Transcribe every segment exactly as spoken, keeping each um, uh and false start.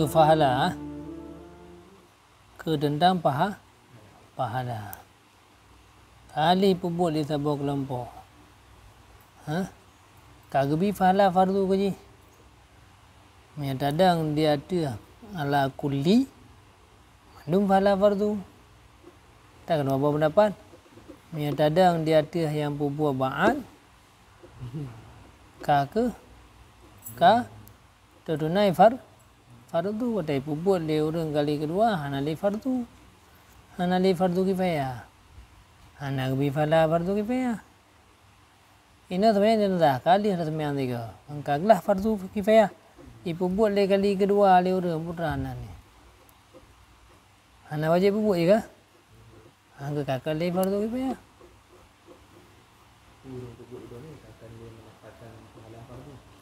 Keu pahala, keu teuntang paha-, pahala. Ka lheueh peubuet lé saboh keulompok. Hah? Ka geubri pahala fardu keu jih. Meunyoe tadong di ateueh ala kulli, mandum pahala fardu. Takheun dua boh peundapat. Meunyoe tadong di ateueh nyang peubuet ba'at, ka keuh, ka teutunai far-, fardu, watèe peubuet lé ureueng kali keudua hana lé fardu. Hana lé fardu kifayah. Hana geubri pahala fardu kifayah. Inoe seumbahyang jeunazah, ka lheueh seumbahyang sigoe. Ka glah fardu kifayah. Ipeubuet lé kali keudua lé ureueng, peue teuma hana lé. Hana wajéb peubuet jih kah? Hana, ka lheueh fardu kifayah.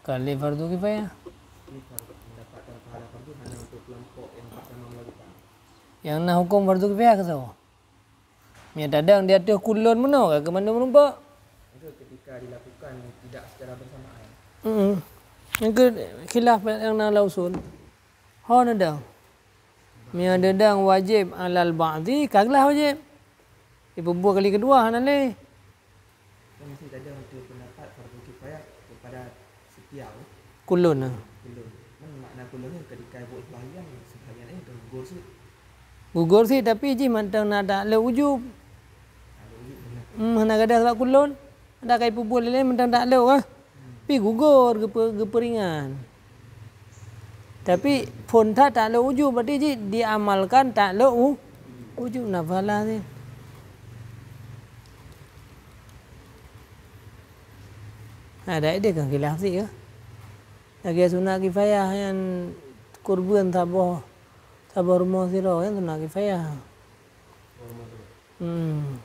Ka lheueh fardu kifayah. Nyang na hukôm fardu kifayah keu soe? Meunyoe tadong di ateueh kulon meunoe, ka keu mandum meurumpok. Itu ketika dilakukan tidak secara bersamaan. Mm-mm. Nyang keu khilaf nyang na lam usul. Ho neudong. Meunyoe neudong wajéb alal ba'di, ka glah wajéb. Ipeubuet kali keudua hana lé. Kan mesti tadong tu pendapat fardu kifayah kepada setiap. Kulon, ah. Kulon. Kan makna kulon ni ketika buat sebahagian, sebahagian lain kan gugur cit. Gugur cit, tapi jih mantong na taklok wujub. Taklok wujub, benar. Hmm, hana gadôh sabab kulon. Ada kai peubuet lé mantong taklok, ah. Tapi gugur geupeu-, geupeuringan. Tapi phon that taklok wujub, berarti jih diamalkan taklok wu-, wujub, na pahala cit. Ada idéh kan khilaf cit ke? Lagèe sunat kifayah nyan kurban saboh, saboh rumoh sidroe nyan sunat kifayah. Hmm.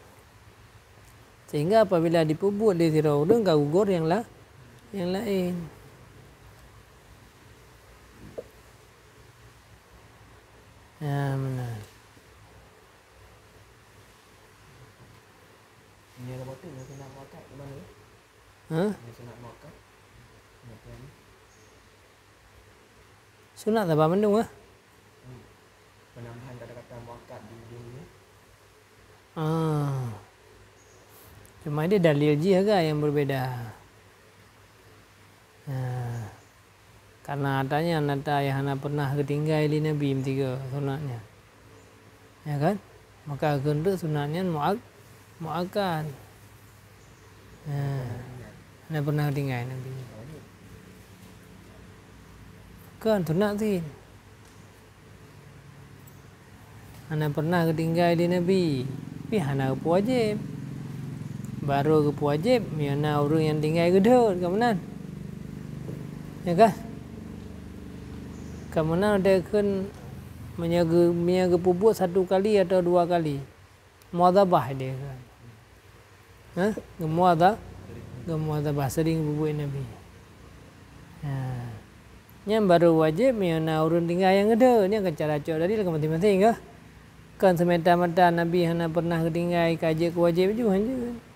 Sehingga apabila dipeubuet lé sidroe ureueng ka gugur nyang la-, nyang laén. Ya, meunan. Nyoe robotik nyoe sunat muakkad di mana? Hah? Nyoe sunat muakkad. Nyoe kan. Sunat saban mandum, ah? Hmm. Penambahan kata-kata muakkad di ujungnya. Ah. Cuma dia dalil jih agak yang berbeda. Nah, karena ata nyan ata nyang hana pernah geutinggai lé Nabi meusigoe sunat nyan. Ya kan? Maka keuneuk sunat nyan muak-, muakkad. Nah, hana pernah geutinggai Nabi. Kan sunat cit. Hana pernah geutinggai lé Nabi, tapi hana geupeuwajéb. Barô geupeuwajéb meunyoe na ureuëng nyang tinggai geudhôt, ka meunan. Ya kah? Ka meunan watée kheun meunyoe geu-, meunyoe geupeubuet satu kali atawa dua kali. Muwazabah dia kheun. Hah? Geumuwaza-, geumuwazabah seuring peubuet Nabi. Ha. Nyan barô wajéb meunyoe na ureuëng tinggai nyang geudhôt. Nyan kan cara cok dalil ka maséng-maséng kah? Kon seumata-mata Nabi hana pernah geutinggai ka jeuet keu wajéb ju, hanjeuet.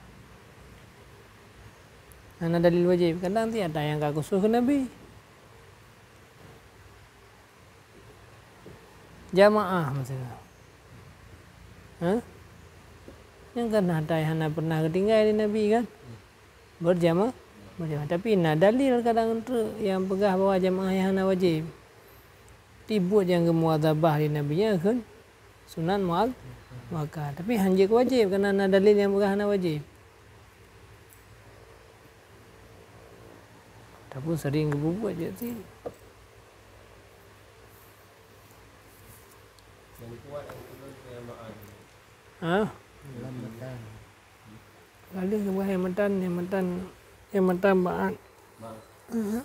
Hana dalil wajéb. Kadang tiep ata nyang ka khusos keu Nabi. Jamaah maksudnya. Ha? Nyang kan ata nyang hana pernah geutinggai lé Nabi kan? Berjama-, berjamaah. Tapi na dalil kadang treuk nyang peugah bahwa jamaah nyang hana wajéb. Tapi buet nyang geumuwazabah lé Nabi nyan kheun sunat mual-, muakkad. Tapi hanjeuet keu wajéb, karena na dalil nyang peugah hana wajéb. Tapi seuring geupeubuet jeuet cit. Ha? Lalu nyang meutan, nyang meutan, nyang meutan ba'at. Ha?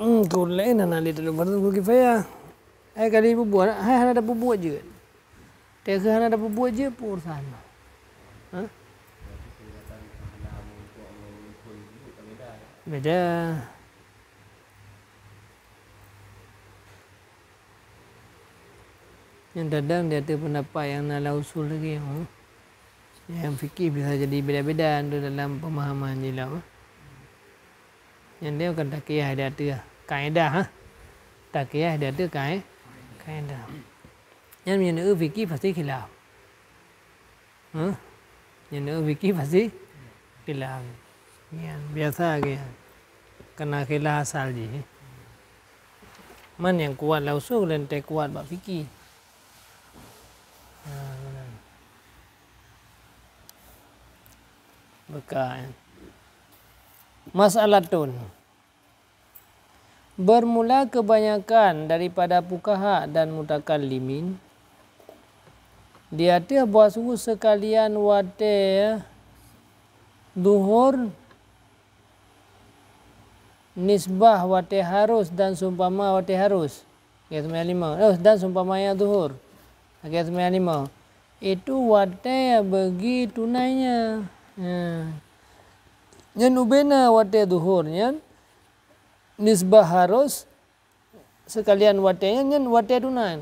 Hmm, tu laén hana lé teudong fardu kifayah. Hai kali peubuet, hai hana tapeubuet jeuet. Teuka hana tapeubuet jeuet, peue urusan. Ha? Beda. Nyang dadang di ateueh pendapat nyang na lam usul lagée nyoe. Nyang fikih bisa jadi beda-beda dalam pemahaman jih lah. Nyan dia bukan takiah di ateueh kaedah, ha? Takiah di ateueh kae-, kaedah. Nyan meunyoe fikih pasti khilaf. Hah? Nyan fikih pasti khilaf. Nyan biasa ke. Kena khilaf asal jih. Man nyang kuat lam usul, lentée kuat bak fikih. Ha, meunan. Beuka, ya. Mas'alatun. Bermula kebanyakan daripada fukaha dan mutakallimin di ateueh bahwa sungguh seukalian watée zuhur nisbah watée harus dan seumpama watée harus. Ayat sembilan lima. Oh, dan seumpamanya zuhur. Ayat sembilan lima. Itu watée beugi tunainya. Ha. Nyan ubena watée zuhur nyan nisbah harus seukalian watée nyan, nyan watée tunai.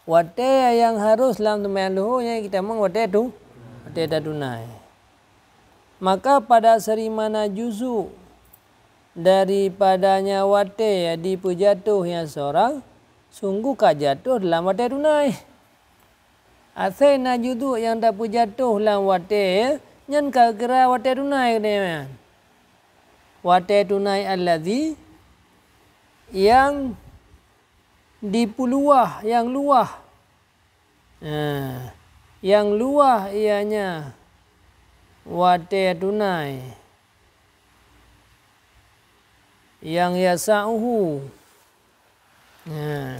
Watée nyang harus lam seumayang luhô nyan kita mong watée tu, watée tatunai. Maka pada seurimana juzu daripadanya watée dipeujatoh nyang seurang, sungguh ka jatoh dalam watée tunai. Asai na juzu nyang tapeujatoh lam watée nyan ka kira watée tunai keudeh nyan. Watée tunai allazi nyang dipeuluah, nyang luwah. Nah, nyang luwah ianya watée tunai. Nyang yasa'uhu. Nah.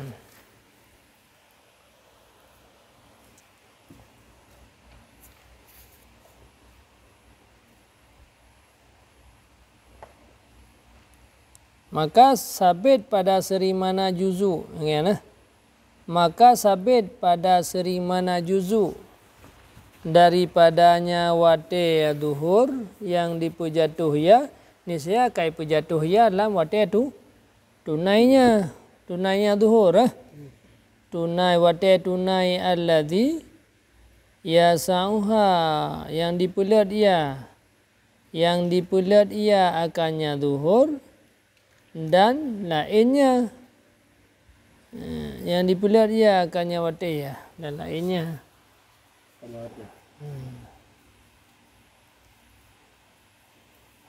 Maka sabit pada seurimana juzu, ya, nah. Maka sabit pada seurimana juzu daripadanya watée zuhur nyang dipeujatoh ya, niscaya ka ipeujatoh ya lam watée tu, tunainya, tunainya zuhur, eh. Tunai watée tunai allazi yasa'uha, nyang dipeuleuet ya, nyang dipeuleuet ya akannya zuhur dan laénnya. Eh, nyang dipeuleuet ya akannya watée ya dan laénnya. Hmm.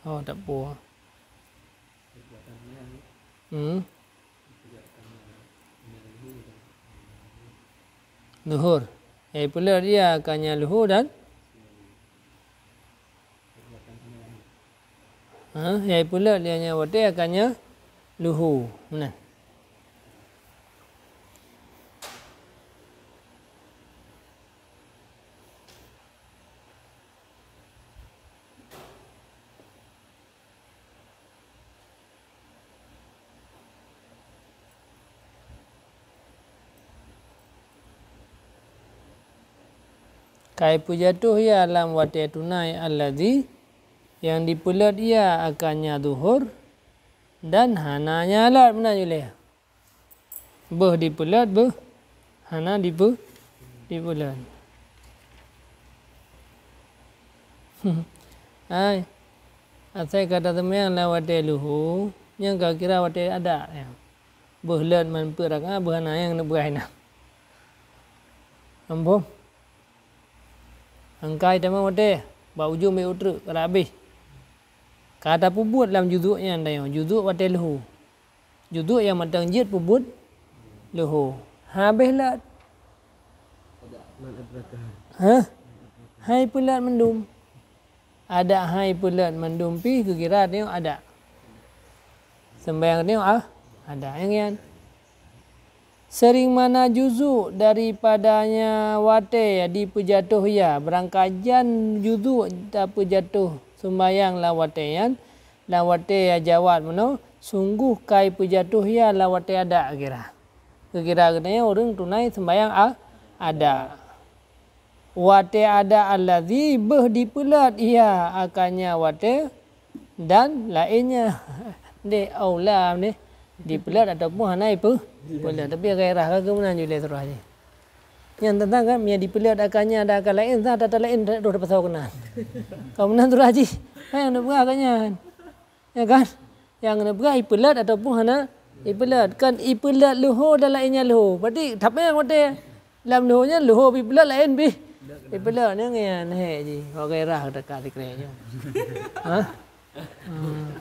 Oh, tak apa. Hmm. Zuhur. Nyang dipeuleuet ya akannya luhô dan, ha, nyang dipeuleuet ya nyan watée akannya luhô. Nah. Ka ipeujatoh ya lam watée tunai allazi, nyang dipeuleuet ya akannya zuhur, dan hana nyan lom meunan jih lé. Beuh dipeuleuet, beuh hana dipeu-, dipeuleuet. Hai, asai ka taseumayang lam watée luhô, nyan ka kira watée adak nyan. Beuh leuet man peuet rakaat, beuh hana nyang neubeuet na. Ampôn. Angkai tamong watée, bak ujong bak uteuk, ka habéh. Ka tapeubuet lam juzuk nyan tanyoe, juzuk watée luhô. Juzuk nyang mantong jeuet peubuet luhô. Habéh leuet. Hah? Hai peuleuet mandum. Adak hai peuleuet mandum pih geukira tanyoe adak. Seumbayang tanyoe ah, adak nyang nyan. Seuring mana juzuk daripadanya watée dipeujatoh ya, beurangkajan juzuk tapeujatoh seumbayang lam watée nyan, lam watée ya jawab meunoe, sunggoh ka ipeujatoh ya lam watée adak kira. Geukira geutanyoe ureuëng tunai seumbayang a-, adak. Watée adak allazi beuh dipeuleuet ya akannya watée dan laénnya. Deh, aula deh. Dipeuleuet ataupun hana ipeu-, peuleuet. Tapi gairah ka keu meunan jih lé surah jih. Nyang teuntang kan, meunyo dipeuleuet akannya dan akan laén, sa tata laén roh dipasau keunan. Ka meunan surah jih. Hai, hana peugah akannya. Ya kan? Nyang neupeugah ipeulot ataupun hana ipeulot. Kan ipeulot luho dan laén nyan luho. Berarti tapi nyang watée lam luho nyan luho ipeulot laén pih ipeulot nyan ngian hek jih. Wak gairah dekat sikrek nyoe. Ha? Hmm.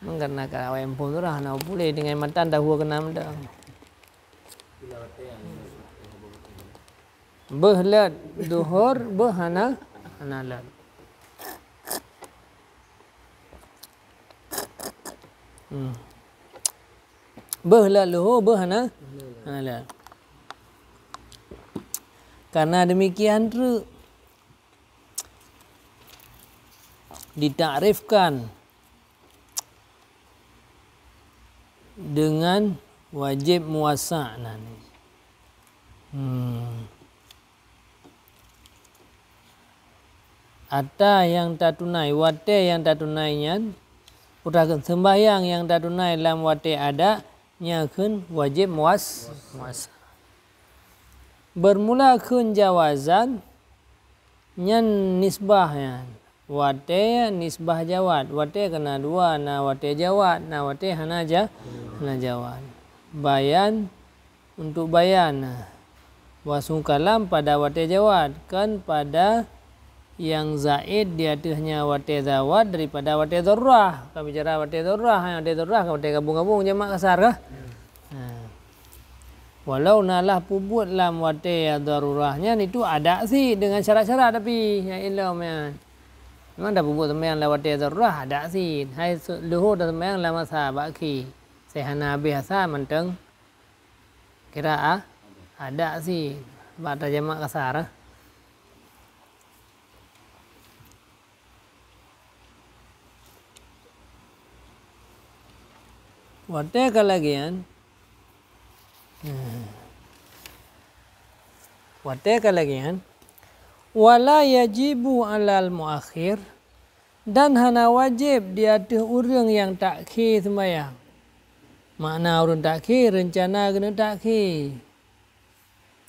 Mungkin nak awai empun tu lah, nak pulih dengan matan dah hua kena mendang. Beuh lheueh duhur, beuh hana, hana lheueh. Hmm. Beuh lheueh luho, beuh hana, hana lheueh. Karena demikian treuk ditakrifkan dengan wajéb muwasa' nan. Hmm. Ata nyang tatunai, watée nyang tatunai nyan, udah kheun seumbahyang nyang tatunai lam watée adak, nyan kheun wajéb muwas-, muwasa'. Bermula kheun jawazan, nyan nisbah nyan. Watée nisbah jawaz, watée keunan dua, na watée jawaz, na watée hana ja-, hana jawaz. Bayan, untuk bayan. Wasmu kalam pada watée jawaz, kan pada nyang zaid di ateueh nyan watée zawaz daripada watée darurah. Ka bicara watée darurah, watée darurah ka watée gabong-gabong jamak kasar kah? Ha. Walau na lah peubuet lam watée darurah nyan itu adak cit dengan syarat-syarat tapi nyang ilom nyan. Memang dah peubuet seumbahyang lam watée darurah adak cit. Hai su-, luho dah seumbahyang lam asa bak khi. Sehana habéh asa mantong kira a-, adak cit. Bak tajamak kasar. Watée ka lagée nyan, watée ka lagée nyan, wala yajibu alal muakhir, dan hana wajéb di ateueh ureuëng nyang takhé seumbahyang. Makna ureuëng takhé reuncana geuneuk takhé.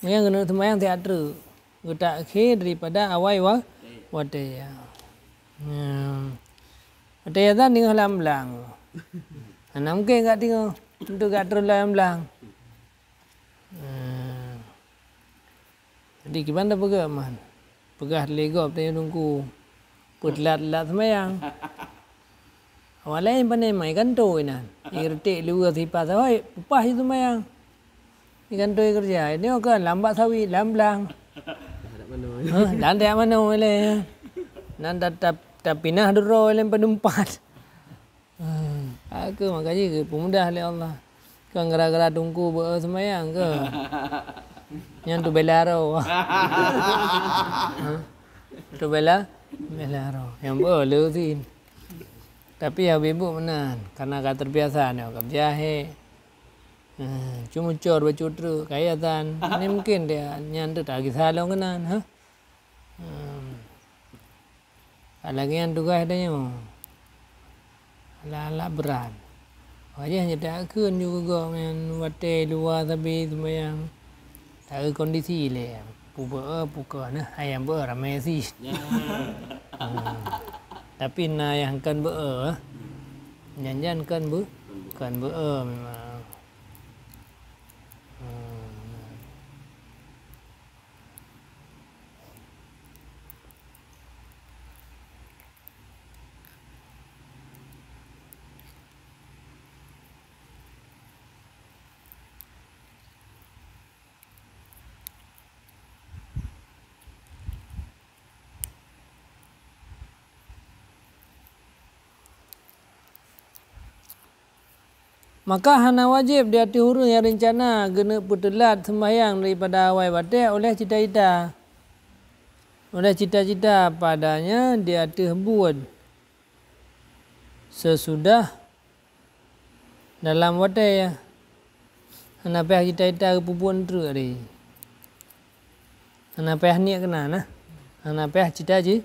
Nyang keuneuk seumayang siat treuk, geutakhé daripada awai wa-, watée. Nyan. Watée azan deungoe lam blang. Hana mungken gak deungoe, untuk gak treun lam blang. Nyan. Jadi kiban tapeugah man. Peugah lé gob tanyoe teungku, peuteulat-teulat seumayang. Awak laén pane mai kantô inan. Ireutek luweue sipa sawai, peupah jih seumayang. Di kantô keureuja, nyoe kan lam bak sawi, lam blang. Hah, dan tajak manoe ilée. Nan ta-, ta-, tapinah duroe ilée peunumpat. Hmm, ka keuh maka jih geupeumudah lé Allah. Kon gara-gara teungku beu-e seumayang keuh. Nyan teubela roh. Ha? Teubela, bela roh. Nyang beu-e le usin. Tapi habéh buet meunan, karena ka terbiasa nyoe ka beujahé. Ha, cuma cor bacut treuk, kaya tan. Ni mungkin dia nyan tu tak kisah lom keunan, ha? Hmm. Lagée nyan tugaih tanyoe. Alah-alah brat. Wajah nyetak kheun ju geugok ngon watée luwa sabe seumayang. Taeu kondisi lé. Peubeu-e peukon, ayam beu-e ramé si. Hmm. Tapi na nyang kon beu-e. Jan-jan kon beu-, kon beu-e memang. Hmm. Maka hana wajéb di ateueh ureuëng nyang reuncana geuneuk peuteulat seumbahyang daripada awai watée oleh cita-cita. Oleh cita-cita padanya di ateueh buet sesudah dalam watée, hana payah cita-cita geupeubuet treuk tadi. Hana payah niet keunan, nah. Hana payah cita jih.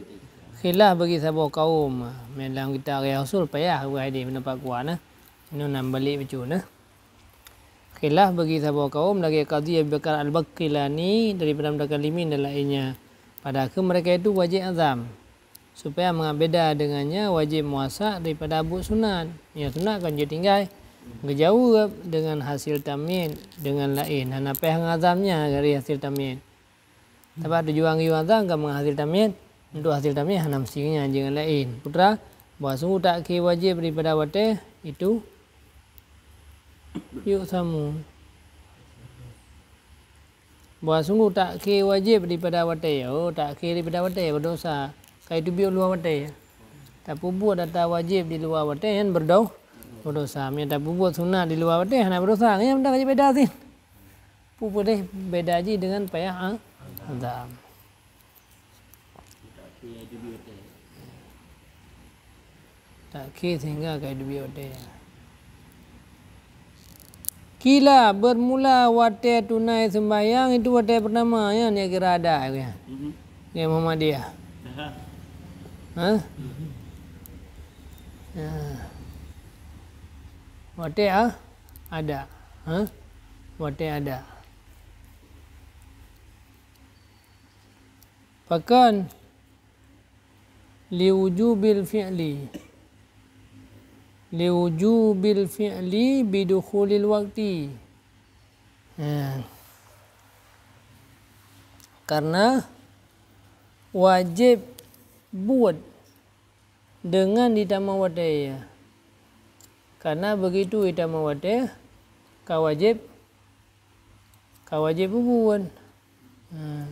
Khilaf bagi saboh kaum. Meunan lam kitab Riyadhus Shalihin payah geuhai di pendapat kuat, nah. Inoe nan balik bacut, nah. Khilaf bagi saboh kaum lagée Qadhi Abi Bakar Al-Baqilani daripada Mutakallimin dan lainnya. Padahal mereka itu wajéb azam. Supaya mangat beda deungon nyan, wajéb muwasak daripada buet sunat. Nyang sunat kan jeuet tinggai. Geujaweueb deungon hasil tamyiz deungon laén. Hana payah ngeazam nyan dari hasil tamyiz. Sabab tujuan geuyue azam ka mangat hasil tamyiz. Untuk hasil tamyiz hana meusti nyan, jeuet ngon laén. Putra, bahwa sungguh takhir wajéb daripada watée itu yuk samu. Bahwa sungguh takhir wajéb daripada watée. Oh, takhir daripada watée berdosa. Ka itu biôh luwa watée. Tapeubuet ata wajéb di luwa watée nyan berdo-, berdosa. Meunyo tapeubuet sunat di luwa watée hana berdosa. Nyan mantong ka jibeda cit. Peue deh beda jih deungon payah a-, azam. Takhir sehingga ka jiteubiet watée. Qila, bermula watée tunai seumbahyang itu watée pertama, nyan nyang kira adat, ya. Mhm. Ya, Muhammadiyah. Aha. Ha? Ya. Watée a-, adat. Ha? Watée adat. Pakon? Liwujubil fi'li. Liwujubil fi'li bidukhulil waqti. Ha. Karena wajéb buet deungon jitamong watée. Karena begitu jitamong watée, ka wajéb, ka wajéb peubuet. Ha.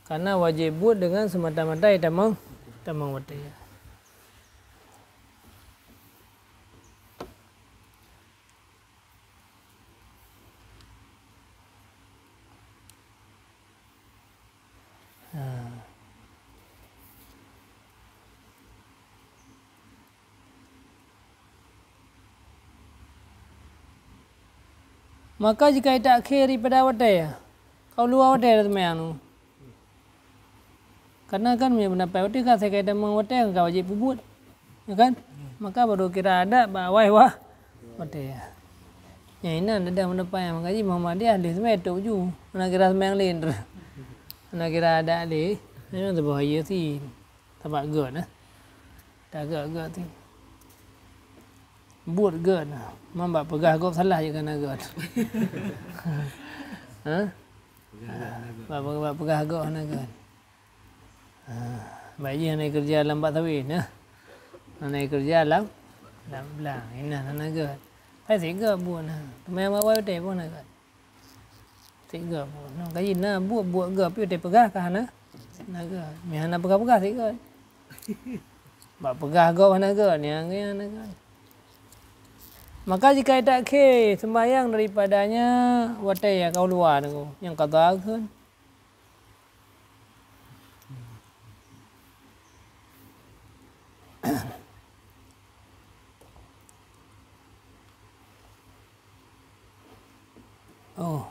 Karena wajéb buet deungon seumata-mata jitamong, tamong watée. Ha. Maka jika takhir daripada watée, ka luwa watée dah seumayang tu. Karena kan meunyo beunafai watée ka, asai ka jitamong watée ka wajéb peubuet. Ya kan? Maka baru kira adat bak awai wa-, watée. Nyang inan dadang beunafai, maka jih Muhammadiyah lheuh seumayang tôp ju. Hana kira seumayang laén terus. Hana kira adat lé. Memang teuboh Yasin. Sabab gét, eh. Dak gét-gét tu. Buet gét. Memang bak peugah gob salah je keu hana gét. Ha? Bak, bak, bak peugah gob hana gét. Ha. Baik jih hana keureuja lam bak sawét, nah. Hana keureuja lam, lam blang. Inan hana gét. Hai sik gét buet, nah. Teuma nyang bak watée pun hana gét. Sik gét buet. Nyoe kaji na buet, buet gét, tapi watée peugah ka hana, hana gét. Meuhana peugah-peugah sik gét. Bak peugah gob hana gét, nyang gét hana gét. Maka jika takhir seumbahyang daripadanya watée nyang ka luwa nyoe, nyang qadha kheun. Oh,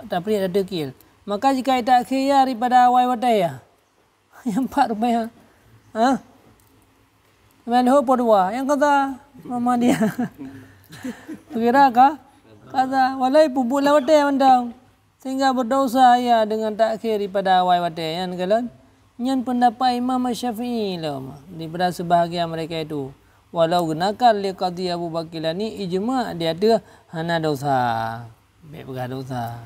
tapriet ata kil. Maka jika takhir ya daripada awai watée ya. Nyang pat rupanya. Ha? Main ho po dua. Nyang qadha, Muhammadiyah. Kira ka? Qadha. Walai peubuet lam watée mantong. Sehingga berdosa ia dengan takhir daripada awai watée. Nyan kalon. Nyan pendapat Imam Syafi'i lom daripada sebahagian mereka itu. Walau genakan li Qadhi Abu Bakilani ijma' di ateueh hana dosa. Bék peugah dosa.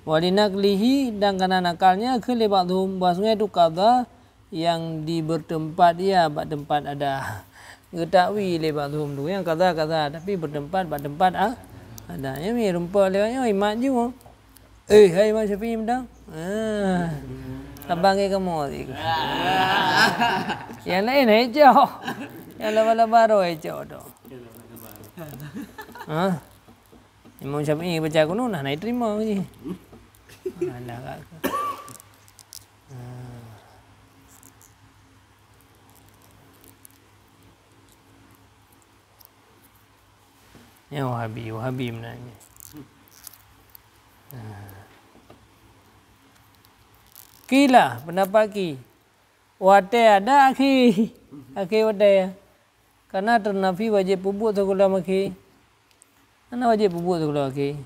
Walinaklihi dan kana nakalnya keu lé ba'dhum bahwasanya itu qadha yang di bertempat ia bak tempat ada. Geutakwi lé ba'dhum tu yang qadha-qadha tapi bertempat bak tempat a-, ada. Nyan mi rumpok lewat nyoe imat ju. Eh, hai Imam Syafi'i mantong. Ah. Abang ke kamu tadi. Yang lain hai cok. Yang laba-laba roh hai cok tu. Ha? Imam Syafi'i baca kunut nah, nah terima je. Alah kat aku. Ha. Nyan Wahabi, Wahabi meunan nyan. Ha. Qila, pendapat ki. Watée ada akhé, akhé watée. Karena teunafi wajéb peubuet sigohlom akhé. Karena wajéb peubuet sigohlom akhé.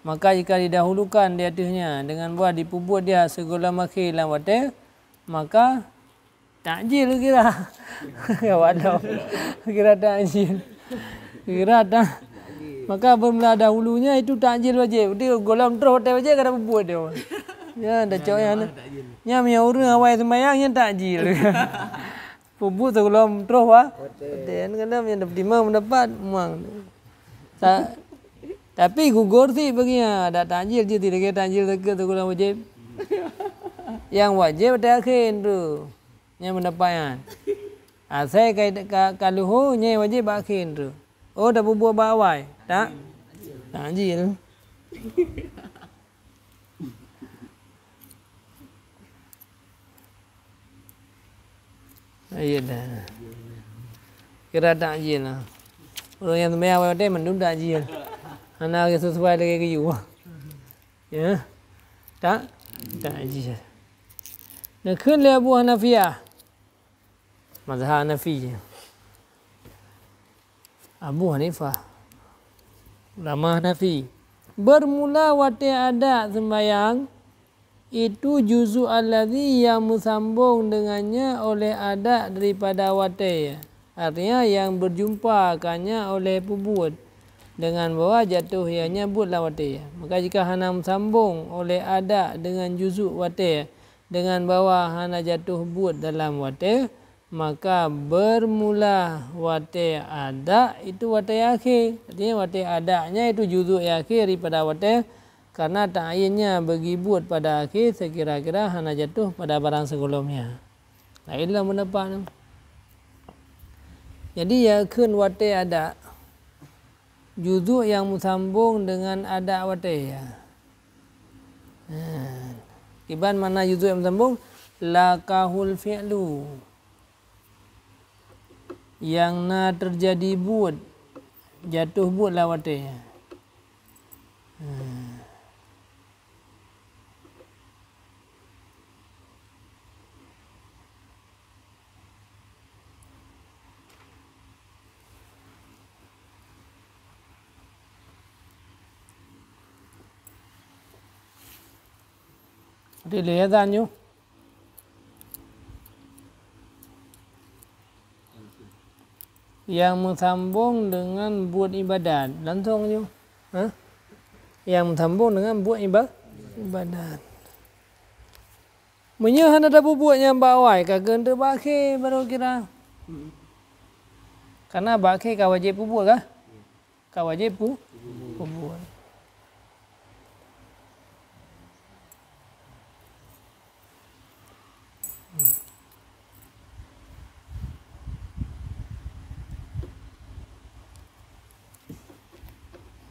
Maka jika didahulukan di ateueh nyan deungon buah dipeubuet dia sigohlom akhé lam watée, maka Takjil kira. Awak dah kira takjil. Kira tak. Maka bermula dahulunya itu takjil wajib. Jadi golom troh watèe wajib kada peubuet dia. Ya, dah cok yang nya, meunyo ureueng awai sembahyang nyan takjil. Peubuet sigohlom troh wa-, watèe. Kan keunan nyang dapeutimang pendapat muang. Ta-, tapi gugur cit bagi nyan, adak takjil cit, lagèe takjil seukeu sigohlom wajéb. Nyang wajéb watèe akhé tu. Nyan pendapat nyan. Asai ka, ka, ka luhô, nyan wajéb bak akhé tu. Oh, tapeubuet bak awai. Tak? Takjil. Iya dah. Kira takjil lah. Ureueng nyang seumayang watèe mandum takjil. Hana lagèe sesuai lagèe geuyue. Ya. Tak? Takjil. Neukheun lé Abu Hanifah. Mazhab Hanafi. Abu Hanifah, ulama Hanafi, bermula watèe adak seumbahyang, itu juzuk allazi nyang meusambong deungon nyan oleh adak daripada watèe, artinya nyang berjumpa ka nyan oleh peubuet, deungon bahwa jatoh nyang nyan buet lam watèe. Maka jika hana meusambong oleh adak deungon juzuk watèe, deungon bahwa hana jatoh buet dalam watèe, maka bermula watèe adak itu watèe akhé. Artinya watèe adak nyan itu juzuk nyang akhé daripada watèe, karena ta'yin nyan bagi buet pada akhé seukira-kira hana jatoh pada barang sigohlom nyan. Laén lom pendapat nyoe. Jadi, ya kheun watèe adak, juzuk nyang meusambong deungon adak watèe. Ha. Kiban makna juzuk nyang meusambong, laqahul fi'lu. Nyang na teujadi buet, jatoh buet lam watèe. Ha. Di lheueh azan nyoe. Nyang meusambong deungon buet ibadat. Langsong nyoe. Ha? Nyang meusambong deungon buet iba-, ibadat. Meunyoe hana tapeubuet nyan bak awai, ka keuneuk bak akhé baru kira. Karena bak akhé ka wajéb peubuet kah? Ka wajéb pu-, peubuet.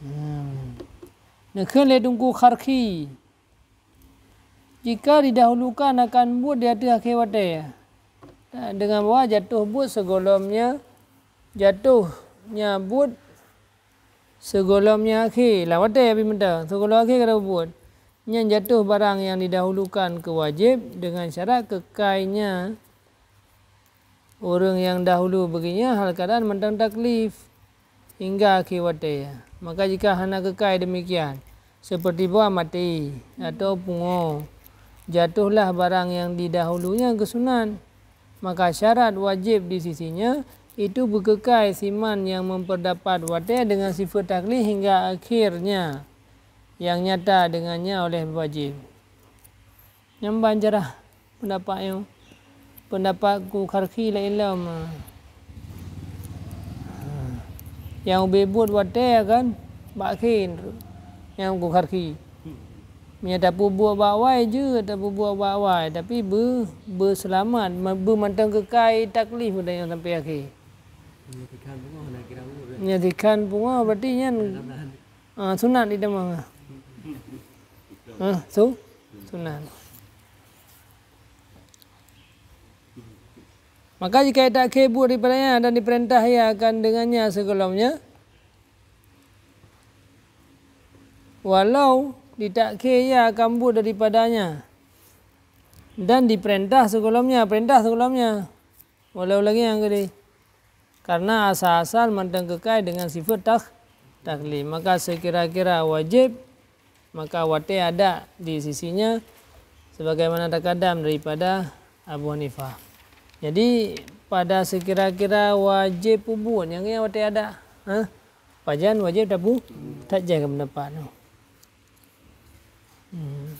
Hmm. Neukheun lé Teungku Kharkhi. Jika didahulukan akan buet di ateueh akhé watèe, deungon bahwa jatoh buet sigohlom nyan, jatoh nyan buet sigohlom nyan akhé, lam watèe pih mantong, sigohlom akhé ka tapeubuet, nyan jatoh barang nyang didahulukan keu wajéb deungon syarat keukai nyan ureueng nyang dahulu beugeunyang hal keadaan mantong taklif hingga akhé watèe. Maka jika hana keukai deumikian, seperti boh maté atau pungoh, jatohlah barang nyang didahulu nyan keu sunat. Maka syarat wajéb di sisi nyan, itu beukeukai siman nyang meupeurdapat watèe deungon sifeuet taklif hingga akhé nyan, nyang nyata deungon nyan oleh wajéb. Nyan ban cara pendapat nyoe. Pendapat Teungku Kharkhi laén lom. Nyang ubé buet watèe kan bak akhé nyang Teungku Kharkhi. Meunyo tapeubuet bak awai jeuet, tapeubuet bak awai, tapi beu-, beuseulamat, ma-, beumantong keukai taklif udah nyang sampai akhé. Meunyo tikhan pungoh berarti nyan Ah, sunat di teuma. Ah, su-, sunat. Maka jika itakhé buet daripada nyan dan dipeurintah ia akan deungon nyan sigohlom nyan, walau ditakhé ia akan buet daripada nyan dan dipeurintah sigohlom nyan, peurintah sigohlom nyan, walau lagèe nyan keudeh. Karena asal-asal mantong keukai deungon sifeuet tak-, taklif. Maka seukira-kira wajéb, maka watèe adak di sisi nyan, sebagaimana takadam daripada Abu Hanifah. Jadi, pada sekira-kira wajéb peubuet nyang nyan watée adak, ha? Pajan wajéb tapu-, tajak keu peundapat nyoe. Hmm.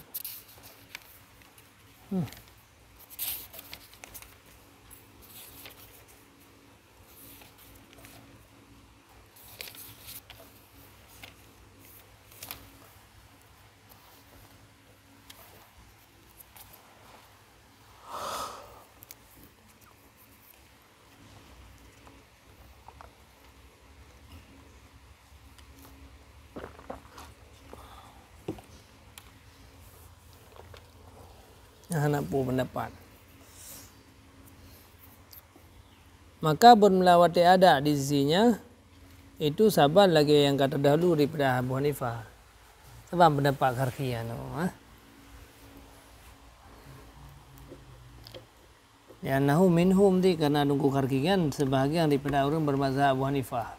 Hmm. Hana peue peundapat. Maka beureumula watée adak di sisi nyan, itu saban lagée nyang ka teudaulu daripada Abu Hanifah. Saban peundapat Karkhiyah nyoe, ha? Li'annahu minhum di, karena Teungku Karkhiyah kan sebahagian daripada ureuëng bermazhab Abu Hanifah.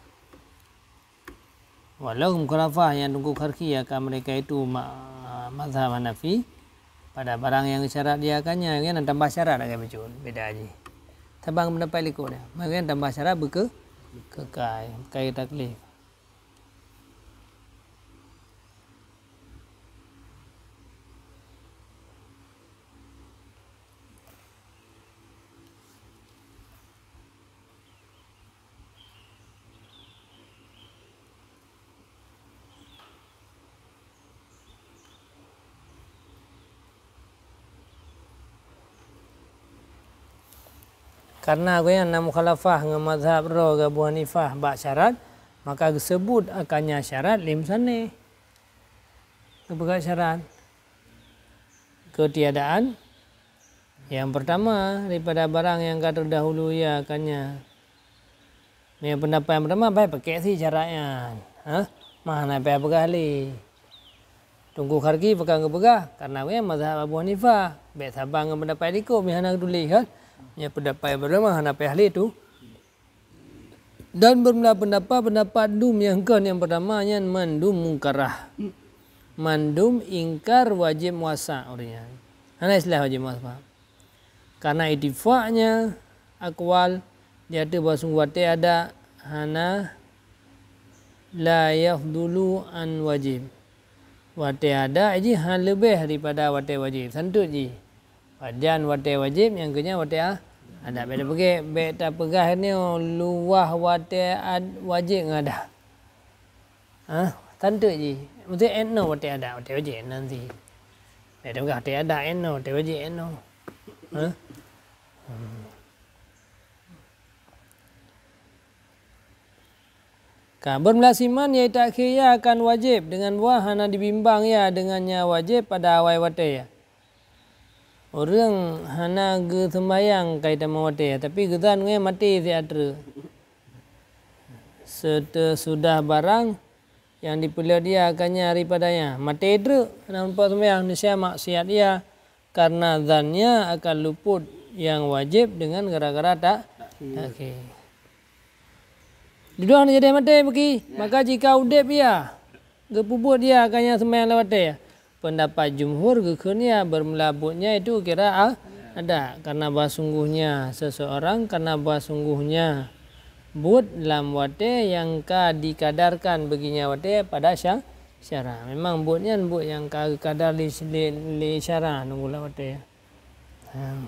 Walau mukhalafah nyang Teungku Karkhiyah ka mereka itu ma-, mazhab Hanafi, pada barang nyang syarat dia akan nyan, nyan tambah syarat agak bacut, beda jih. Saban peundapat likot dia. Maka tambah syarat beuke-, keukai, keukai taklif. Karena gobnyan na mukhalafah ngon mazhab droe Abu Hanifah bak syarat, maka geuseubut akannya syarat lé musannif. Geupeugah syarat keutiadaan nyang peurtama daripada barang nyang ka teudaulu ia akannya. Meunyoe peundapat nyang peurtama, bah pakèk sit syarat nyan. Hah? Mah hana payah peugah lé. Teungku Kharki pakon geupeugah, karena gobnyan mazhab Abu Hanifah. Bèk saban ngon peundapat likot, meuhana geutuléh kan. Nyan peundapat nyang peurtama hana payah lé tu. Dan beureumula peundapat, peundapat dum nyang kon nyang peurtama nyan mandum mungkarah. Mandum ingkar wajéb muasa ureuëng nyan. Hana istilah wajéb muasa. Karena itifaknya akwal di ateueh bahwa sungguh watée adak hana la yafdulu an wajib. Watée adak jih hana leubeh daripada watée wajéb, santot jih. Pajan watée wajéb nyang keunyan watée a-, adak. Bèk tapeugah, bèk tapeugah nyoe luwah watée ad-, wajéb ngon adak. Hah? Santot jih. Mesti eno watée adak, watée wajéb eno nanti. Bèk tapeugah watée adak eno, watée wajéb eno. Hah? Hmm. Ka, beureumula siman, yaitu akhé ia akan wajéb, deungon bahwa hana dibimbang ia deungon nyang wajéb pada awai watée. Ureuëng hana geuseumbahyang ka jitamong watée, tapi geutan ngon maté siat treuk. Seuteusudah barang nyang dipeuleuet ia akannya daripadanya, maté treuk, hana meupat seumbahyang, niscaya maksiat ia, karena zannya akan luput nyang wajéb deungon gara-gara tak, takhé. Dudoe hana jadi maté beuki, maka jika udeb ia, geupeubuet ia akannya seumbahyang lewat watée. Peundapat jumhur geukheun ia beureumula buet nyan itu kira a-, adak, karena bahwa sungguhnya seseorang, karena bahwa sungguhnya buet lam watée nyang ka dikadarkan beuginya watée pada sya-, syara. Memang buet nyan buet nyang ka geukadar lé, lé, lé syara nunggu lam watée. Ha.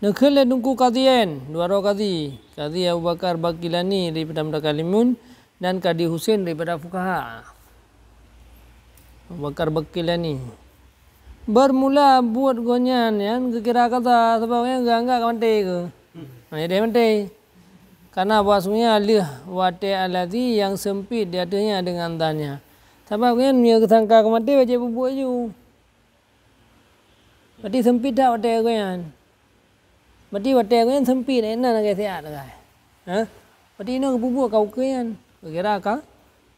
Neukheun lé Teungku Kadhi Ain, dua droe kadhi, Kadhi Abu Bakar Bakilani daripada Mutakallimun dan Kadhi Husen daripada Fukaha. Abu Bakar Bakilani. Beureumula buet gobnyan nyan geukira qadha, sabab gobnyan geuanggap ka maté keu. Hana jadi maté. Karena bahwasanya lheueh watée alladzi nyang seumpit di ateueh nyan deungon dhan nyan. Sabab nyan meunyoe geusangka keu maté, wajéb peubuet ju. Berarti seumpit that watée geuh nyan. Berarti watée geuh nyan seumpit, eh, na lagée siat lagée. Ha? Berarti inoe geupeubuet ka ukeue nyan. Geukira ka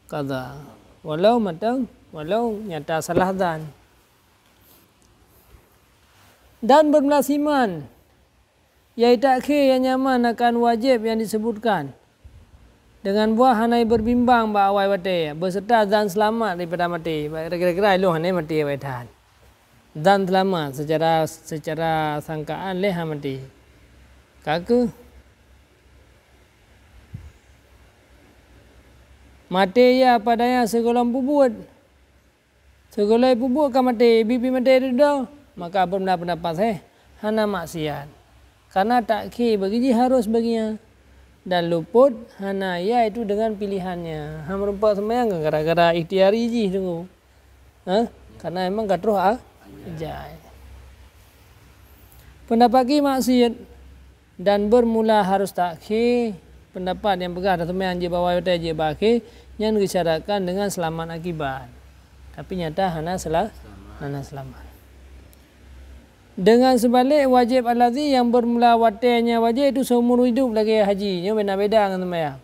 qadha. Walau mantong, walau nyata salah dhan. Dan beureumula siman, yaitu akhé nyang nyaman akan wajéb nyang diseubutkan, deungon bahwa hana beubimbang bak awai watée, beuseureuta dhan seulamat daripada maté. Kira-kira ilôn hana maté awai that. Zan seulamat seucara, seucara sangkaan lé hana maté. Ka kheueh maté ya padahai sigohlom peubuet. Sigohlom peubuet ka maté, bi pih maté dudoe, maka beuna peundapat sahih hana maksiat. Karena takhir bagi jih harus bagi nyan. Dan luput hana, yaitu dengan pilihannya. Hana meureumpok seumayang gara-gara ikhtiari jih teungku. Ha? Karena memang ka troh a-, ajai. Peundapat ki maksiat dan bermula harus takhir, peundapat nyang peugah taseumayang jeuet bak awai watée jeuet bak akhé, nyan geusyaratkan dengan seulamat akibat. Tapi nyata hana sela-, hana seulamat. Dengan seubalek, wajéb allazi nyang bermula watée nyang wajéb itu seumur hidup lagée haji, nyoe beda-beda ngon seumayang.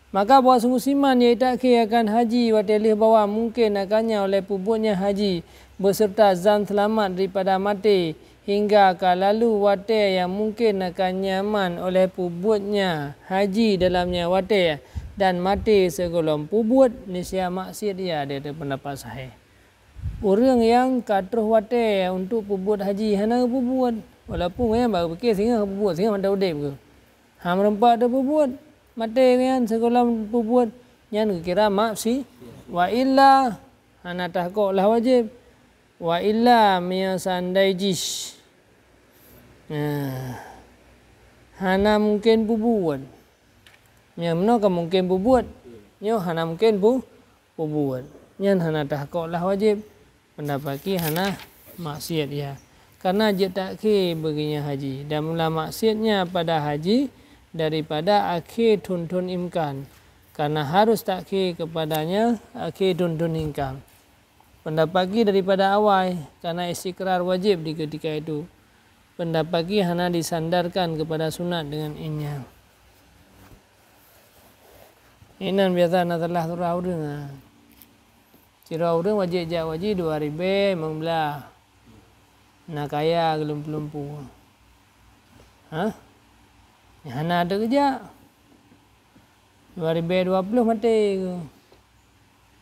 Maka bahwa sungguh siman nyang takhir akan haji watée lheueh bahwa mungken akan nyan oleh peubuet nyan haji, beserta zan seulamat daripada maté, hingga ka lalu watée nyang mungken akan nyan man oleh peubuet nyan haji dalam nyan watée, dan maté sigohlom peubuet, niscaya maksiat ia, di ateueh peundapat sahih. Ureuëng nyang ka troh watée untuk peubuet haji hana geupeubuet, walaupun nyan bak geupiké singoh peubuet, singoh mantong udeb kheueh. Hana meureumpok teupeubuet, maté nyan sigohlom peubuet, nyan geukira maksiat. Wa illa, hana tahkok lah wajéb. Wa illa, meunyoe seundai jih, nah, hana mungken peubuet. Nyang meunoe ka mungken peubuet, nyoe hana mungken pu-, peubuet. Nyan hana tahkok lah wajéb. Peundapat ki hana maksiat ia. Karena jeuet takhir bagi nyan haji. Dan mula maksiat nyan pada haji daripada akhé thon-thon imkan. Karena harus takhir kepadanya akhé thon-thon imkan. Peundapat ki daripada awai, karena istiqrar wajéb di keutika itu. Peundapat ki hana disandarkan kepada sunat dengan inya. Inan biasa na salah surah ureuëng, ha. Sidroe ureuëng wajéb jak haji dua ribée limong blaih. Na kaya geulumpu-lumpu. Hah? Nyan hana teuk geujak. Dua ribée dua ploh maté geuh.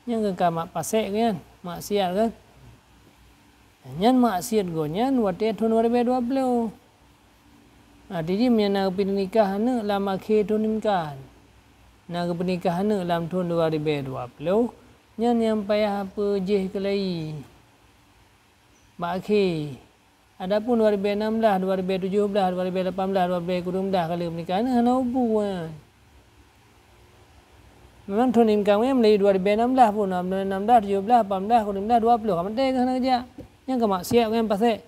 Nyan keuh ka mak pasék geuh nyan, maksiat kan? Nyan maksiat geuh nyan watée thon dua ribée dua ploh. Arti jih meunyoe na geupeunikah aneuëk lam akhé thon imkan, na geupeunikah aneuëk lam thon dua ribée dua ploh, nyan nyang payah peujeuet keulayi bak akhé. Adapun dua ribée nam blaih, dua ribée tujoh blaih, dua ribée lapan blaih, dua ribée kureueng blaih ka lheueh peunikah, hana ubu nyan. Memang thon imkan nyan meulayeue dua ribée nam blaih pun, nam blaih, tujoh blaih, lapan blaih, kureueng blaih, dua ploh, ka maté geuh hana geujak. Nyan ka maksiat nyan pasék.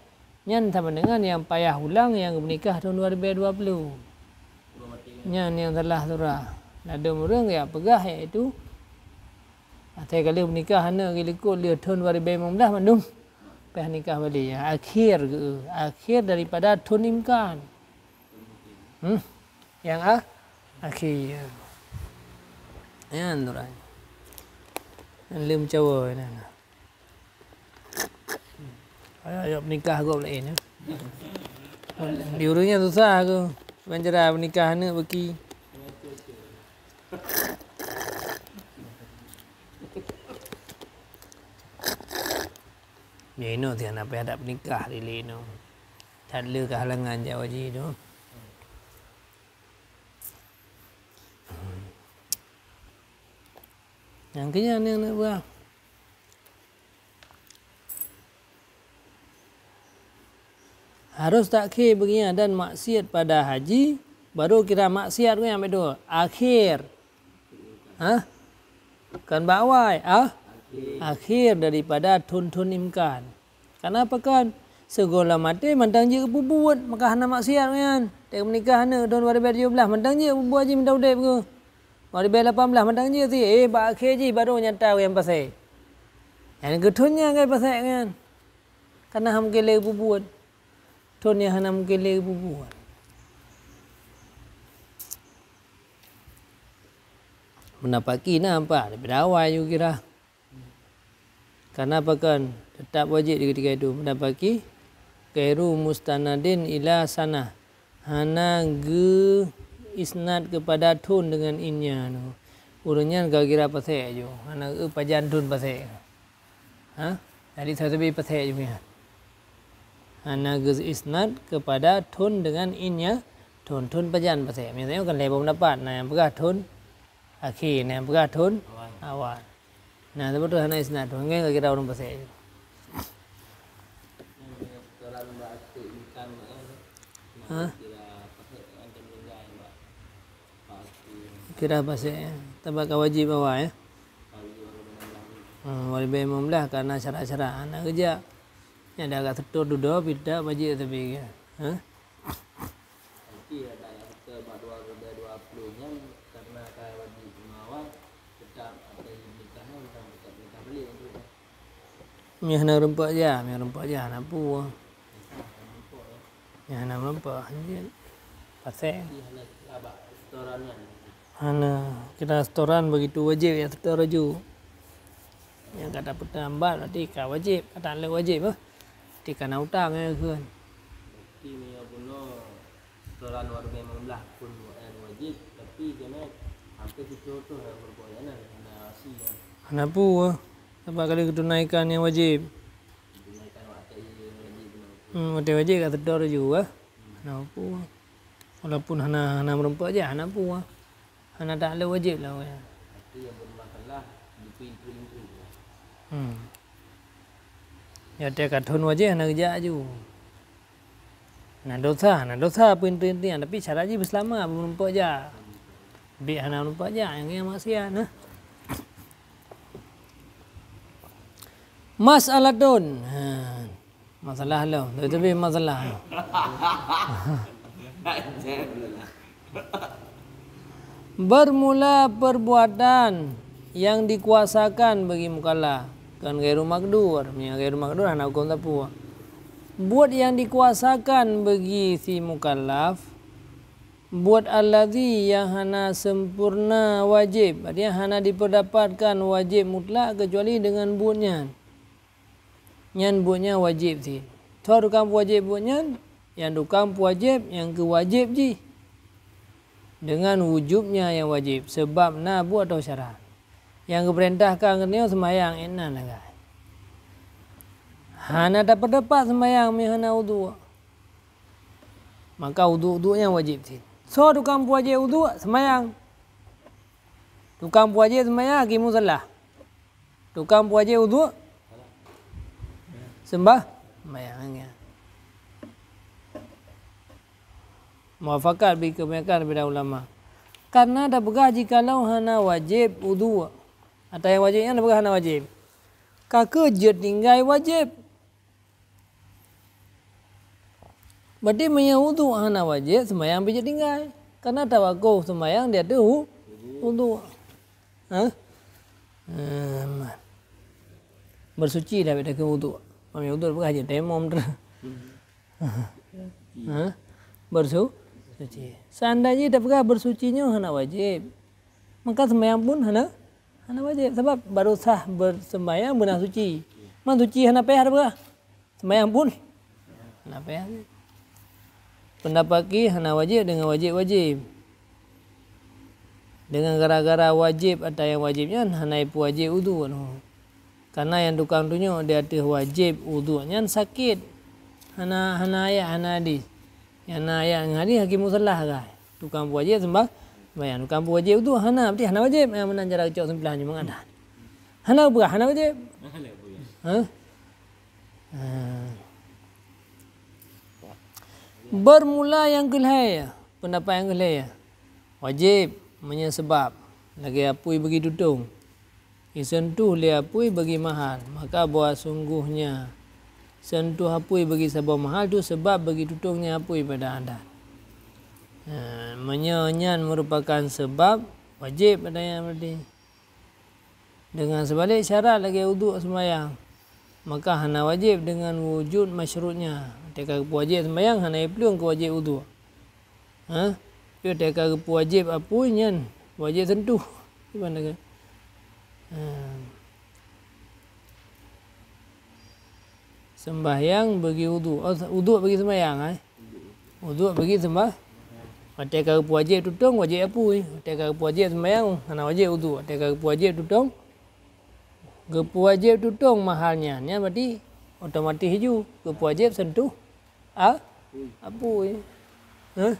Nyan sama dengan nyang payah ulang nyang geupeunikah thon dua ribée dua ploh. Nyan nyang salah surah. Ladôm ureuëng jak peugah, yaitu asai ka lheueh peunikah aneuëk geulikot lheueh thon dua ribée limong blaih mandum. Payah nikah balek, nyang akhé geuh, akhé daripada thon imkan. Hmm? Nyang a-, akhé. Nyan tu rai. Leuem cawoe nyan. Ayo, ayo nikah gob laén, ya. Di ureuëng nyan susah aku. Ban cara nikah aneuëk beuki. Nyoe inoe tiang na payah that peunikah lé inoe. That le keuhalangan jak haji tu. Nyang keu nyan nyang neuk peugah. Harus takhé beugian dan maksiat pada haji, baru kira maksiat nyan beutôi. Akhé. Hah? Kon bak awai, ah? Akhé daripada thon-thon imkan. Kenapa kon? Sigohlom maté mantong jeuet geupeubuet, maka hana maksiat nyan. Teuk meunikah aneuëk thon dua ribée tujoh blaih mantong jeuet peubuet jih mantong udeb geuh. Dua ribée lapan blaih mantong jeuet sie, eh, bak akhé jih baru nyata nyang pasék. Nyang geuthon nyan kai pasék nyan. Kana hana mungken lé geupeubuet. Thon nyang hana mungken lé geupeubuet. Meunapak ki na ampa daripada awai ju kira. Kana pakon teutap wajéb di keutika itu, meunapak ki ghairu mustanadin ila sanah, hana geu isnad keupada thon deungon inya nyoe. Ureuëng nyan ka kira pasék ju, hana geu pajan thon pasék. Ha? Jadi sabe-sabe pasék ju nyan. Hana geuisnad kepada thon dengan in ya thon. Thon pajan pasé. Misalnya kan lhèe boh pendapat. Na nyang peugah thon akhé, na nyang peugah thon awal. Na, saboh tu hana isnad tu. Ngai ka kira ureueng pasé. Ha? Kira pasé. Tabak ka wajib awai, ya. Hmm, wajib imam lah karena syarat-syarat. Hana geujak. Nyang dah agak setor dudoe, pih tak wajib tapi, ya. Ha? Tapi ada yang kata bak dua ribu dua puluh nyan karena ka wajib imam awai, tetap atau nikah nyan tetap nikah balik tu. Meuhana rumpok ja, meuhana rumpok ja, hana peue. Meuhana rumpok, jeuet. Pasé. Hana, kita setoran begitu wajib ya setor laju. Nyang ka tapeutambat berarti ka wajib, ka taklok wajib, eh. Berarti ka na utang, ya, kan. Berarti meunyoe bunoe setoran warga lima belas pun bukan wajib, tapi kena hampir situ tu yang berbuat na, na si ya. Hana peue, eh. Sabab kali geutunaikan nyang wajib. Geutunaikan waktu yang wajib bunoe. Hmm, watèe wajib ka setor laju, eh. Hana peue. Walaupun hana, hana meureumpok jih, hana peue. Hana taklok wajib lah, ya. Tapi yang bermasalah di pintri-pintri. Hmm. Ya, watèe ka thon wajib hana geujak laju. Na dosa, na dosa pintri-pintri, tapi syarat jih beuseulama, meureumpok jak. Bèk hana meureumpok jak, nyang, nyang maksiat, nah. Mas'alatun. Ha. Masalah lom, tapi masalah. Bermula perbuatan yang dikuasakan bagi mukallaf, kan ghairu maqdur. Meunyo ghairu maqdur, hana huköm sapeue. Buet yang dikuasakan bagi si mukallaf, buet alladzi yang hana sempurna wajib, artinya hana dipeudapatkan wajib mutlak kecuali dengan buet nyan. Nyan buet nyan wajéb cit. Soe tukang peuwajéb buet nyan? Nyang tukang peuwajéb nyang keu wajéb jih deungon wujubnya nyang wajéb, sabab na buet atau syarat. Nyang geupeurintahkan keu nyoe seumayang, ék nan lagée. Hana tapeuteupat seumayang meuhana udhu, maka udhu-udhu nyan wajéb cit. Soe tukang peuwajéb udhu? Seumayang. Tukang peuwajéb seumayang, hakimu salah. Tukang peuwajéb udhu, seumayang. Muafakat bikeubanyakkan bidang ulama. Karena tapeugah jikalau hana wajéb udhu, atawa nyang wajéb nyan tapeugah hana wajéb, ka keuh jeuet tinggai wajéb. Berarti meunyoe udhu hana wajéb, seumayang pih jeuet tinggai. Karena tawakof seumayang di ateueh u-, udhu. Ha? Ehm, bersuci dah beda keu udhu. Meunyoe udhu bukan hanya tayamum tu. Ha? Bersu-, suci. Seandainya tapeugah bersuci nyoe hana wajéb, maka seumayang pun hana, hana wajéb. Sabab baru sah berseumayang beuna suci. Man suci hana payah tapeugah. Seumayang pun hana payah. Pendapat ki hana wajéb deungon wajéb-wajéb. Deungon gara-gara wajéb atawa nyang wajéb nyan hana ipeuwajéb udhu. Karena nyang tukang tunyok di ateueh wajéb udhu nyan sakét. Hana, hana ayat, hana hadis. Nyang na ayat ngon hadis hakimu salah kai. Tukang peuwajéb seumayang, tukang peuwajéb udhu hana, berarti hana wajéb. Nyang meunan cara geucok seumplah nyoe meuadan. Hana peugah hana wajéb. Ha? Ha. Bermula nyang keu lhée, pendapat nyang keu lhée. Wajéb meunyoe sabab, lagée apui bagi tutong. Jiseuntuh lé apui bagi mahal, maka bahwa sungguhnya seuntuh apui bagi saboh mahal tu sabab bagi tutong nyan apui pada adat. Ha, meunyoe nyan meurupakan sabab, wajéb pada nyan berarti. Deungon seubalek syarat lagée udhu seumayang, maka hana wajéb deungon wujud masyrutnya. Teuka geupeuwajéb seumayang hana iplueng keu wajéb udhu. Ha? Tapi teuka geupeuwajéb apui nyan wajéb seuntuh. Gimana ke? Ha. Sembahyang bagi udhu. Oh, udhu bagi sembahyang, eh? Udhu bagi sembah-, watée ka geupeuwajéb tutong, wajéb apui. Watée ka geupeuwajéb seumayang, hana wajéb udhu. Watée ka geupeuwajéb tutong, geupeuwajéb tutong mahal nyan. Nyan berarti otomatis ju geupeuwajéb seuntuh, A? Apui. Hah?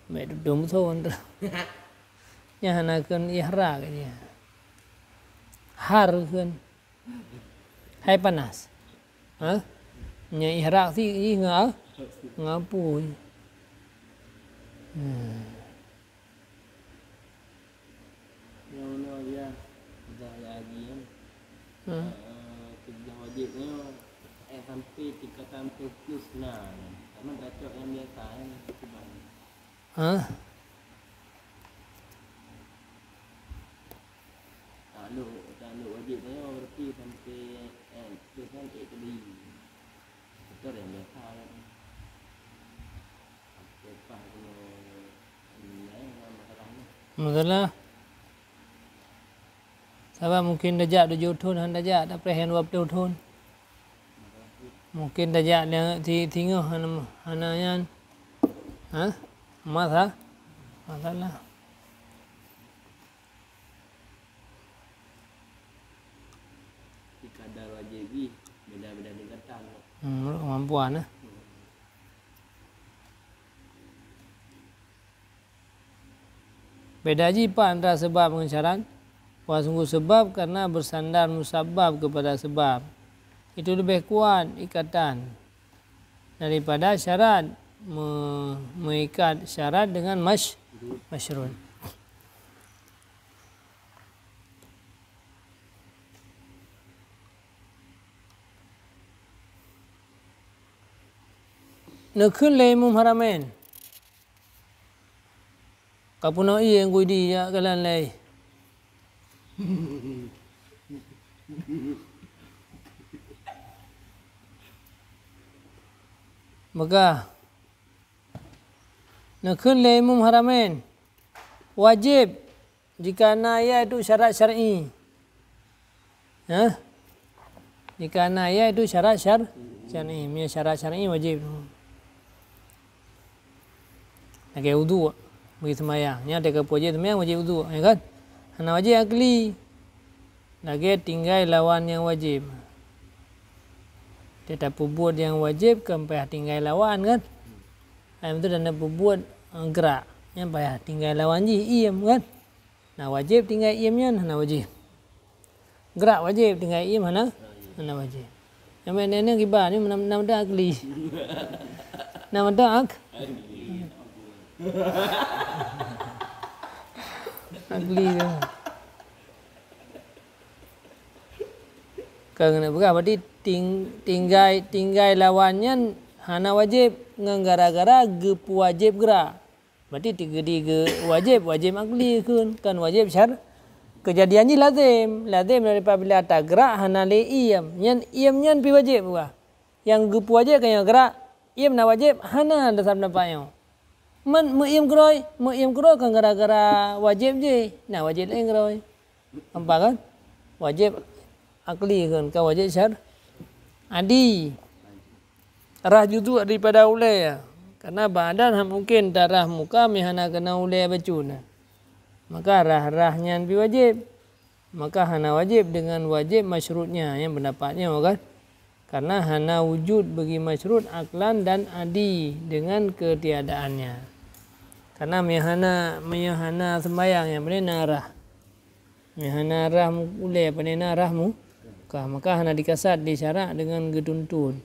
Mek dudum thon tu. Nyan hana kheun ihraq dia. Har kheun. Hai panas. Hah? Nyan ihraq si jih ngon, ngon apui. Hmm. Nyoe, nyoe, ya. Dah ya haji, kan? Hmm. Eh, tujuh wajib nyoe, eh, sampai tingkatan plus na. Sama dah cok yang biasa, kan? Cuman. Hah? Takluk, takluk wajib nyoe berarti sampai, eh, plus kan, eh, tadi. Betul yang biasa, kan? Lepas tu, masalah. Sabab mungkin tajak tujoh thon, hana tajak, tapreh nyang dua ploh thon. Mungkin tajak nyang ti-, singoh hana, hana nyan. Ha? Masa-, masalah. Di kadar wajib jih, beda-beda tingkatan. Hmm, menurut kemampuan, eh. Beda jih pat antara sebab ngon syarat? Wah, sungguh sebab karena bersandar musabab kepada sebab. Itu lebih kuat ikatan daripada syarat, me-, meikat syarat dengan mash-, masyrut. Neukheun lé Imum Haramain. Ka peunoh ié nyang kuidi jak kalon lé. Maka, neukheun lé Imum Haramain, wajéb jika na yaitu syarat syar'i. Hah? Jika na yaitu syarat syar-, syar'i. Meunyoe syarat syar'i wajéb. Lagèe udhu, bagi seumayang. Nyan teuka wajéb seumayang, wajéb udhu, ya kan? Hana wajéb akli. Lagèe tinggai lawan nyang wajéb. Teuka peubuet nyang wajéb kan payah tinggai lawan, kan? Ai, beutôi dan peubuet, eh, grak. Nyan payah tinggai lawan jih, iem, kan? Na wajéb tinggai iem nyan, hana wajéb. Grak wajéb, tinggai iem hana, hana wajéb. Nyang meunan kiban nyoe na, na meudan akli. Na meudan ak-, akli tu. Ka keuneuk peugah, berarti ting-, tinggai, tinggai lawan nyan hana wajéb ngon gara-gara geupeuwajéb grak. Berarti tiga-tiga wajéb, wajéb akli kheun, kan wajéb syar-, kejadian jih lazim. Lazim dari apabila tagrak hana lé iem. Nyan iem nyan pi wajéb bah. Nyang geupeuwajéb kan nyang grak, iem na wajéb, hana dasar pendapat nyoe. Man meuiem keudroe, meuiem keudroe kan gara-gara wajéb jih, na wajéb laén keudroe. Nampak kan? Wajéb akli kan, kan wajéb syar-, adi. Rhah juzu' daripada ulèe. Karena bak adat hana mungken tarhah muka meuhana keunong ulèe bacut. Maka rhah-rhah nyan pi wajéb. Maka hana wajéb dengan wajéb masyrutnya, nyang pendapat nyoe kan. Karena hana wujud bagi masyrut aklan dan adi dengan ketiadaannya. Karena meuhana, meuhana seumayang nyang beuna rhah. Meuhana rhah mu-, ulèe, pane na rhah mu-, ka, maka hana dikasat di syarak deungon geutuntut.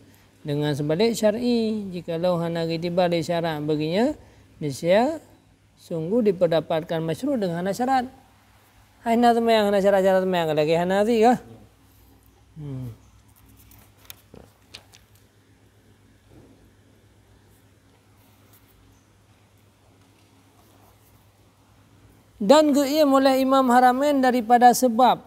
Deungon seubalek syar'i, jikalau hana geutiba lé syarak bagi nyan, niscaya sungguh dipeudapatkan masyrut deungon hana syarat. Hai na seumayang hana syarat-syarat seumayang, lagèe hana azi ka? Hmm. Dan geuiem oleh Imam Haramain daripada seubab.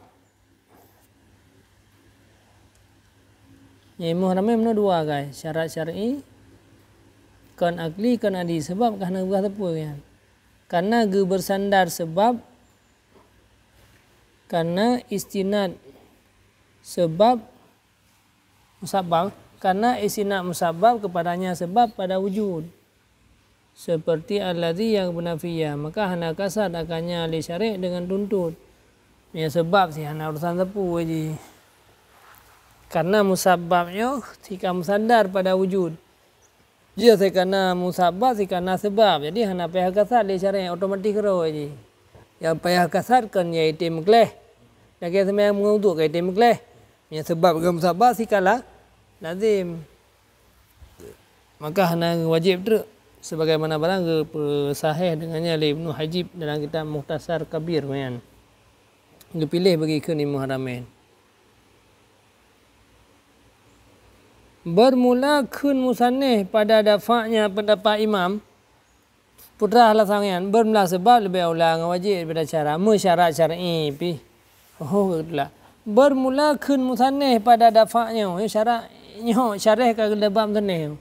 Imam Haramain meunan dua kai, syarat syar'i, kon akli, kon adi, seubab ka hana geupeugah sapeue nyan. Karena geubeusandar seubab, karena istinad seubab, musabbab, karena istinad musabbab kepadanya sebab pada wujud. Seperti alladzi yang beuna fi ya, maka hana kasat akannya lé syarek deungon tuntut. Nyan seubab si hana urusan sapeue jih. Karena musabbab nyoe si ka musandar pada wujud. Jih sikana musabab, sikana seubab. Jadi hana payah kasat lé syar'i, otomatis keudroe jih. Nyang payah kasat kon nyang item meukleh. Lagée seumayang meungon uduk ka item meukleh. Nyang seubab ngon musabab sikala lazim. Maka hana wajéb treuk, sebagaimana barang geupeusahih deungon nyan lé Ibnu Hajib dalam kitab Mukhtasar Kabir nyan. Geupiléh bagi kheun Imam Haramain. Bermula kheun musannif pada dafaknya pendapat imam, putra lasang nyan, bermula seubab leubeh aula ngon wajéb daripada syarat, meusyarat syar'i pih. Oh, beutôi lah. Bermula kheun musannif pada dafaknya, nyoe syarat, nyoe syarah ka geuleubab musannif.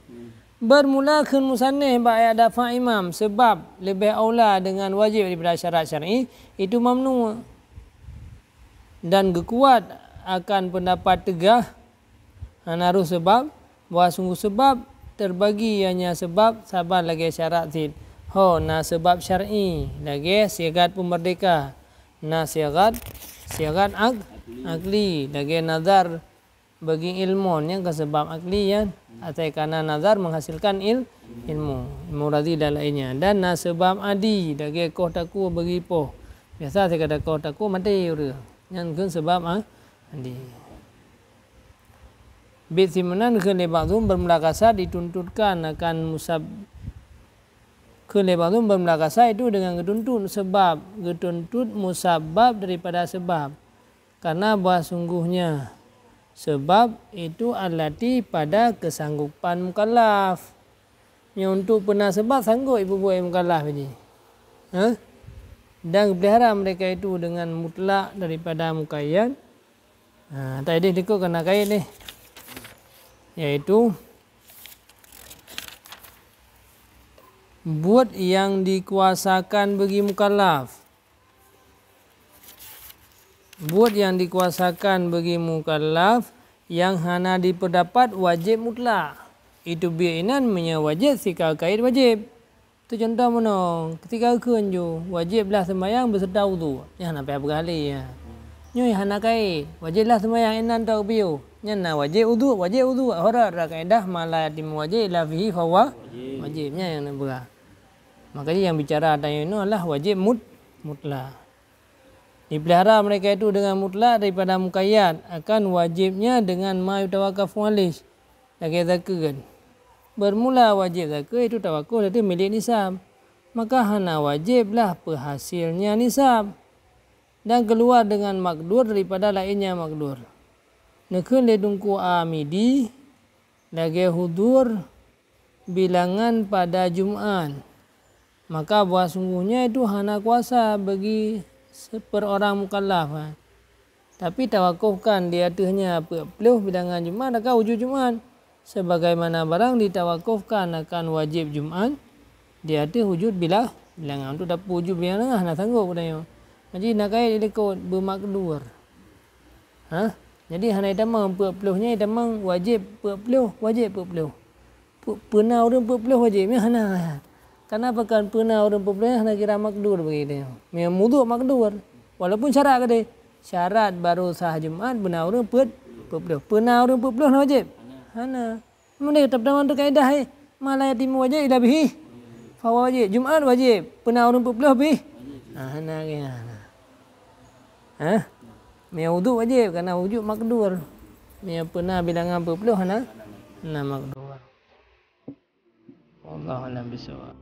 Bermula kheun musannif bak ayat dafa imam, seubab leubeh aula deungon wajéb daripada syarat syar'i, itu mamnu. Dan geukuat akan pendapat teugah, hana roh seubab, bahwa sungguh seubab terbagi, ianya seubab saban lagée syarat cit. Ho, na seubab syar'i, lagée sighat peumeurdeka, na sighat, sighat ak-, akli, lagée nazar bagi ilmu, nyan ka seubab akli nyan. Asai kana nazar menghasilkan il-, ilmu, ilmu radhi dan lainnya. Dan na seubab adi, lagée koh takue bagi poh. Biasa sigata koh takue maté ureuëng. Nyan kheun seubab a-, adi. Bit simeunan kheun lé ba'dhum bermula kasat dituntutkan akan musab-, kheun lé ba'dhum bermula kasat itu dengan geutuntut seubab, geutuntut musabab daripada seubab. Karena bahwa sungguhnya seubab itu allati pada kesanggupan mukallaf. Nyoe untuk peuna seubab sanggob ibubuet mukallaf jih. Ha? Dan geupelihara mereka itu dengan mutlak daripada mukayyad. Ha, tadi dikut kena kait ni. Yaitu buet nyang dikuasakan bagi mukallaf. Buet nyang dikuasakan bagi mukallaf nyang hana dipeudapat wajéb mutlak. Itu biet inan meunyoe wajéb sika kait wajéb. Teucontoh meunoe, keutika geukheun ju, wajéb lah seumayang beuseureuta udhu. Nyan hana payah peugah lé, ya. Nyoe hana kait, wajéb lah seumayang inan teuh piôh. Nyan na wajéb udhu, wajéb udhu. Horat ra kaedah ma la yatimu wajib illa bihi fahuwa wajib. Nyan nyang na peugah. Makanya yang bicara tanyoe inoe adalah wajéb mut-, mutlak. Dipelihara mereka itu dengan mutlak daripada mukayyad akan wajibnya dengan ma yutawakafu alaih, lagée zakeuet. Bermula wajéb zakeuet itu tawakuf dari milék nisab, maka hana wajéb lah peuhasilnya nisab, dan keluar dengan makdur daripada lainnya makdur. Neukheun lé Teungku Amidi, lagée hudur bilangan pada Jumat, maka bahwa sungguhnya itu hana kuasa bagi se-, per orang mukallaf, ha. Tapi tawakufkan di ateuehnya peuet ploh bilangan Jumat akan wujud Jumat, sebagaimana barang ditawakufkan akan wajéb Jumat di ateueh wujud bila-, bilangan. Untuk tapeu wujud bilangan hana sanggob geutanyoe. Jadi na kait ilikot beumakdur. Ha? Jadi hana itamong peuet ploh nyan, itamong wajéb peuet ploh, wajéb peuet ploh. Pe-, peuna ureuëng peuet ploh wajéb, nyan hana. Karena pakon peuna ureuëng peuet ploh nyan hana kira makdur bagi dia. Memang udhu makdur. Walaupun syarat keudeh. Syarat baru sah Jumat beuna ureuëng peuet, peuet ploh. Peuna ureuëng peuet ploh na wajéb? Hana. Meunyoe tapeutamong tu kaedah, eh, ma la yatimu wajib illa bihi, fahuwa wajib. Jumat wajib. Peuna ureuëng peuet ploh bih? Ah, hana lagée nyan. Hah? Meunyoe udhu wajib, karena wujud makdur. Meunyoe peuna bilangan peuet ploh hana, hana makdur. Wallahu a'lam bishawab.